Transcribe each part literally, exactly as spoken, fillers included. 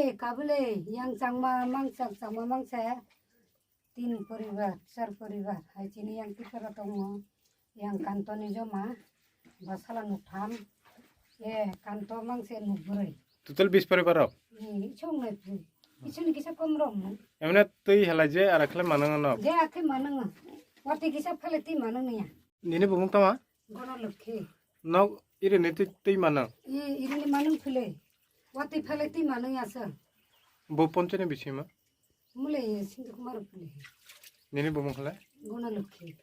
E kabule yang changma mangsa changma mangsa tin poribar, char poribar hai chini yang Tipra tongo. Yang Kanto ni joma basala nuk tham. E Kanto mangse nuk broi. Total bis poribar rok? E ichong nai pun. Ichuni kisa kom rom. Emne tui hala je ara khle manang no. Je akhe manang. Wati kisa phale ti manang niya. Nini bumung tama? Gono lokhi. Nok iri ni tui tui manang. E iri ni manang phile. Wati phale ti manang asa. Bo ponchani bisima? Mule Sindhu Kumar phile. Nini bumung khala? Gono lokhi.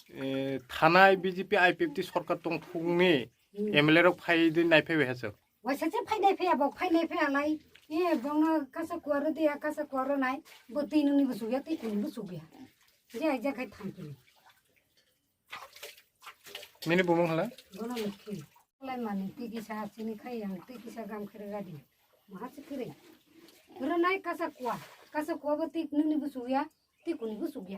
E, thanai B J P I P F T sorkar tong thungni Hmm. M L A rok phai di nai phai bai haso. Waisa che phai nai phai abo phai nai phai alai. E bongno kasa kuaro dia kasa kuaro nai. Bo twi nungni busuk ya twi kuni busuk ya. Je ai ja khai thang kini. Nini bumung hala? Gono lokhi. Lai mani twi kisa chini khai yang twi kisa gam khere gadi. Maha se khere. Ro nai kasa kua. Kasa kua bo twi nungni busuk ya. Twi kuni busuk ya.